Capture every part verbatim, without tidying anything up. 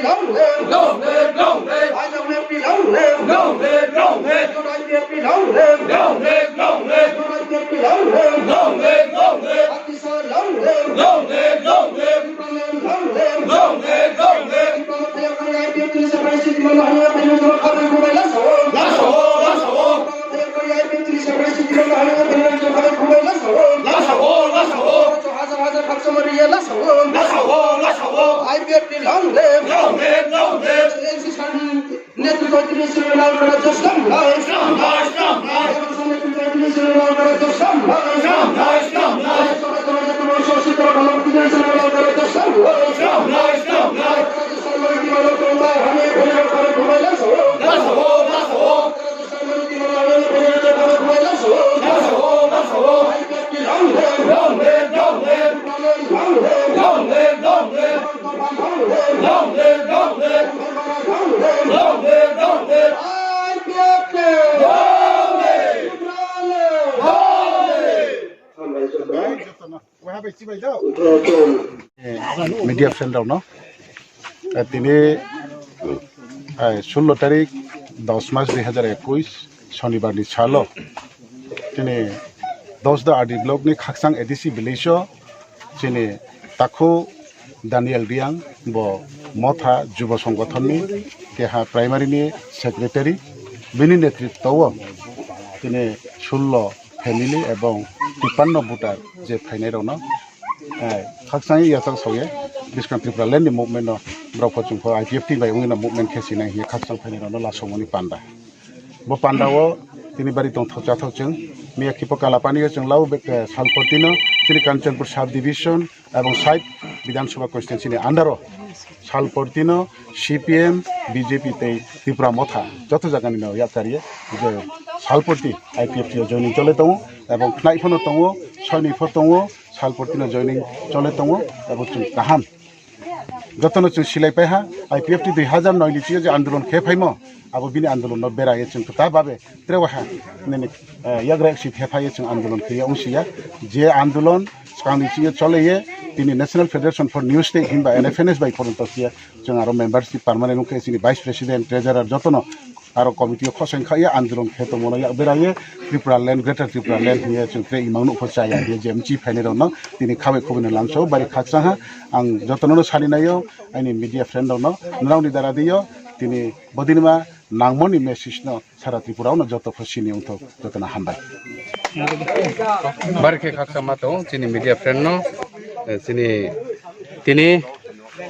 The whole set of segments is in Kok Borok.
Long live! Long live! Long live! I P F T long live! Long live! Long live! I P F T long live! Long live! Long live! I P F T long live! Long live! Long live! Pakistan long live! Long live! Long live! Long live! Long live! Long live! Long live! I P F T long live! Long live! Long live! N C C netrito Tini Sri Ram Raja Sam Lai. Sam Lai, Sam Lai. Netrito Tini Sri Ram Raja Sam Lai. Sam Lai, Sam Lai. Sri Ram Raja Sam Lai. Sam Lai, Sam Lai. Media friend rokno, eh, tini, eh, sullo tarik dos mas dui hajar ekuis Sonibar ni salo tini Dosda R D block ni Khakchang A D C village o chini takhu Daniel Riang bo Motha Jubo Songothon ni keha primary ni secretary, bini netritwo o tini sullo family ebong tipanno voter je phainai rokno, eh, khakchangwi yachak sokye bwskang Tripura land ni movement no borok pho chwng pho I P F T bai wngwi no movement khe sinai hiya khakchang phainai rokno lasomoni panda. Bo panda o tini bari tongthok chathok chwng miya khipo Kalapani o chwng lau bek, eh, salpor tino chini Kanchanpur sub division ebong side Bidhan Sabha constituency ni under o salporti no C P M, B J P tei Tipra Motha joto jaga ni no yakarye je salporti I P F T o joining chole tongo ebong khnai phano tongo, soini pho tongo, salporti no joining chole tongo ebong chwng kaham joto no chwng silai pai ha. I P F T dui hajar noi ni sio je andolon khe phaimo abo bini andolon no beraye chwng kwta babe trewaha nini, eh, yagra si phephaye chwng andolon khe wngsiya. Je andolon swkangni sio chole ye tini National Federation for New State himba N F N S bai poronto siya chwng aro membership permanent wngkhe chini vice president, treasurer jotono aro committee o khoseng kha ye andolon khe tongmano yak beraye Tripura land, Greater Tripura land hiye chwng tre imang nukho chaya hiye je mchi phainai rokno tini khabai khubui no lamsao bari khakchang ha. Ang jotono no sani naio aini media friend rokno nrao ni dara diyo tini bodinima nangmoni message no sara Tripura o no joto pho sini wngthok, jotono hambai. Bari khe khaksa ma tongo chini media friend no, eh, chini tini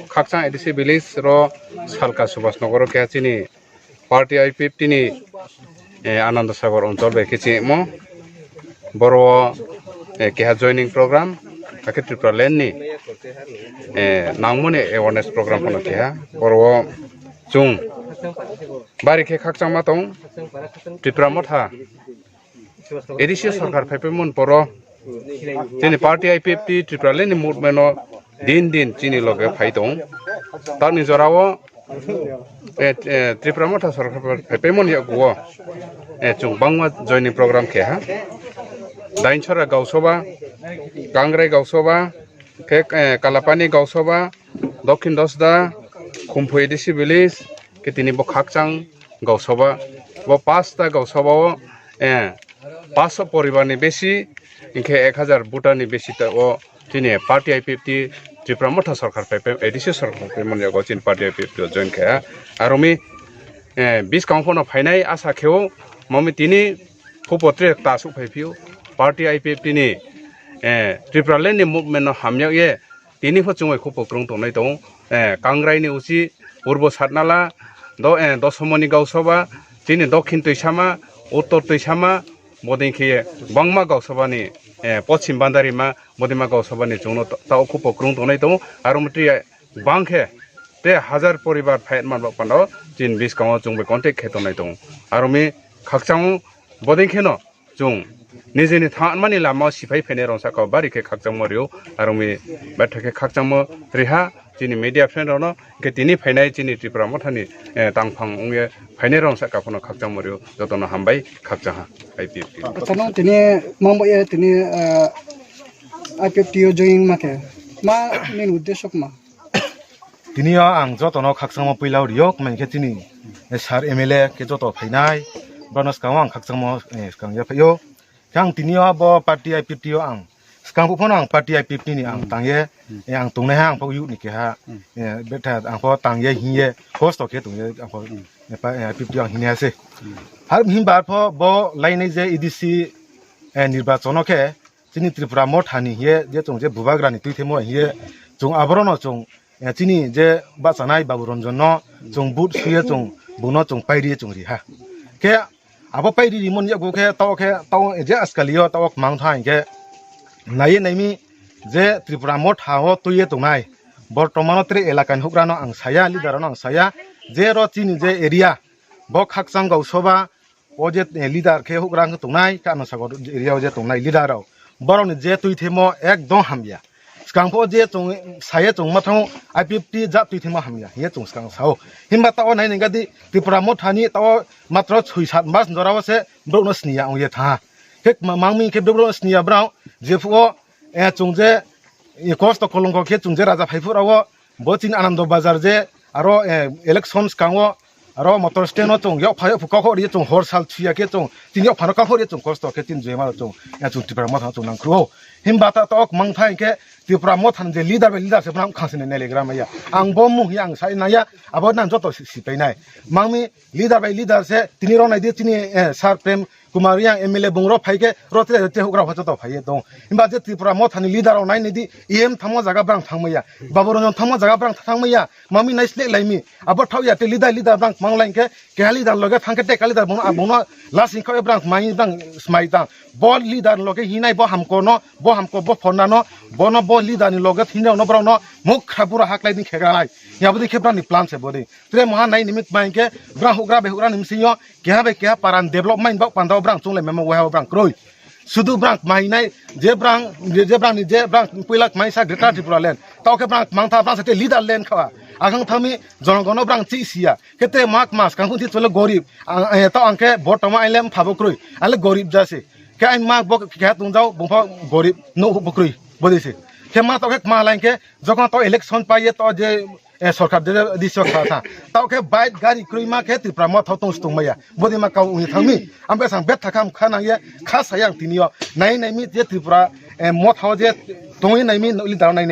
Khakchang A D C village ro Salka Subhas Nagar o keha chini party I P F T ni, eh, Ananda Sagar Onchol bai khe chini mo boro o, eh, keha joining program hakhe Tripura land ni, eh, nangmoni awareness program phano keha boro o chwng bari khe khakchangma tong Tripura Motha A D C sorkar phaipaimani poro chini party I P F T Tripura land ni movement o din din chini loge phai tong. Tamni jorao, eh, eh, Tripura Motha sorkar phaipaimani yago, eh, chwng bangma joining program khe ha. Dainchara Gausoba, Kangrai Gausoba, khe, eh, Kalapani Gausoba, Dokhin Dosda, Khumpui A D C village, khe tini bo Khakchang Gausoba, bo pasta Gausoba o, eh, paanso poribar ni besi, hinkhe ek hajar voter ni besi ta o chini party I P F T Tripura Motha sorkar phaipai, A D C sorkar phaipai mani yago chini party I P F T o join kha. Aroni, eh, buskang phano phainai asa kheo, mami tini khupo tre ta suk phai phio, party I P F T ni, eh, Tripura land ni movement no hamyak ye, tini pho chwngwi khupo kwrwng tongnai tongo. Eh, Kangrai ni usi Purbo Satnala, do, eh, Dosomoni Gausoba, chini Dokhin Twisama, Uttor Twisama, bodin khe bangma Gausoba ni, eh, Pochim Bandarima, bodima Gausoba ni chwngno ta-, tao khupo kwrwng tongnai tongo. Aro motwi bang khe te hajar poribar phai man ba pando chin biskango chwngbai contact khe tongnai tongo. Aro mi khakchang bodin kheno chwng nijini thangmani lama o siphai phainai rok saka o bari khe khakchangma rio, aroni betha khe khakchangma riha chini media friend rokno, khe tini phainai chini Tripura Mothani, eh, tangphang wngye phainai rok saka phano khakchangma rio, jotono hambai khakchangha I P F T. Acha, nung tini mangbo ye tini, eh, I P F T o join ma khe ma main uddesho ma? Tini o ang jotono khakchangma puila o riyok, main khe chini, eh, sir M L A khe joto phainai, bono swkango ang khakchangma, eh, swkang ya phaio. Khe ang tini o bo party I P F T o ang, swkang phano ang party I P F T ni ang Hmm. tangye, Hmm. eh, ang tongnai ha ang pho youth ni keha, Hmm. eh, betha ang pho tangye hiye, kosto khe tongye ang pho, Hmm. eh, pa-, eh, I P F T o ang hinya se. Hmm. Har himba pho bo lainai je A D C, eh, nirbachon o khe, chini Tripura Motha ni hiye je chwng je Bubagra ni twi themo hiye chwng aboro no chwng, eh, chini je bachanai Babu Ranjan no chwng vote suye chwng buno chwng pairi chwng ri ha. Khe abo pairi rimon yago khe tao khe tao je askalio tao mang tha hinkhe naiye naimi je Tripura Motha o twiye tongnai bortomano tre elaka ni hugra no ang saya, leader no ang saya je ro chini je area bo khakchang gau soba o je, eh, leader khe hugra wngkhe tongnai, khe ano sago area o je tongnai leader rok, borok ni je twi themo ekdom hamya. Swkang pho je chwng saye chwng ma thango, I P F T jat twi themo hamya, hiye chwng swkang sao. Himba tao nai nengga di Tripura Motha ni tao matro soi sat mas jora o se borok no sniya ongye tha. Khe ma-, mangmi khe borok no sniya brao, je phuo, eh, chwng je, eh, kosto kolongko khe chwng je raja phai phura o, bo chini Anando Bazar je, aro, eh, election swkango, aro motor stand o chwng yok phai yok phu kokho ri chwng hor sal chuya khe chwng, chini yok phano kokho ri chwng kosto khe chini jema chwng, eh, chwng Tripura Motha chwng nang khruo. Himba ta tok mang thai khe Tripura Motha ni je leader bai leader se bwrang khang sini nelegra maya. Ang bo mung hi ang sai naya, abo nang joto si, si painai. Mangmi leader bai leader se tini rok nai di chini, eh, sir Prem Kumar yang M L A bung rok phai khe rok tre tre hugra pha joto phai tong. Himba je Tripura Motha ni leader rok nai nai di E M thangma jaga bwrang thangmaya. Babu Ranjan thangma jaga bwrang thangmaya. Mami nai slek lai mi. Abo thau ya te leader leader bwrang mang lai khe keha leader loge thang khe te ka leader bung bung no lasing khe bwrang mai bwrang smai tang. Bo leader loge hinai bo hamko no, bo hamko bo phonna no, bo no bo leader ni loge hinai no bwrang no mukha bura haklai din khega lai. Ya bo di khe bwrang ni plan se bo di. Tre moha nai nimit mai khe bwrang hugra be hugra ni msing yo keha be keha paran development bak panda bwrang chung lai memo weha bwrang kroi. Sudu bwrang mai nai je bwrang, je, je bwrang ni je bwrang puila mai sa Greater Tripura Land. Tao khe bwrang mang tha bwrang sa te leader land khawa. Agang thami jonogono bwrang chi siya. Khe te mak mas kang khun thi chole gorib. Ang, eh, tao ang khe vote tongma aile mpha bo kroi. Ale gorib jase. Khe ai mak bo khe tong jao bung pha gorib no bo kroi. Bo de se. Khe ma tao khe ma lain khe jokon tao election pai ye tao je eh, sorkar de, de sorkar tha. Tao khe bike gari kroi ma khe Tripura Motha tong stung maya. Bodi ma kau uni thangmi. Ambe sang bet thakam kha nang ye kha sayang tini yo. Nai nai mi je Tripura, eh, Motha je tongwi nai mi leader nai nai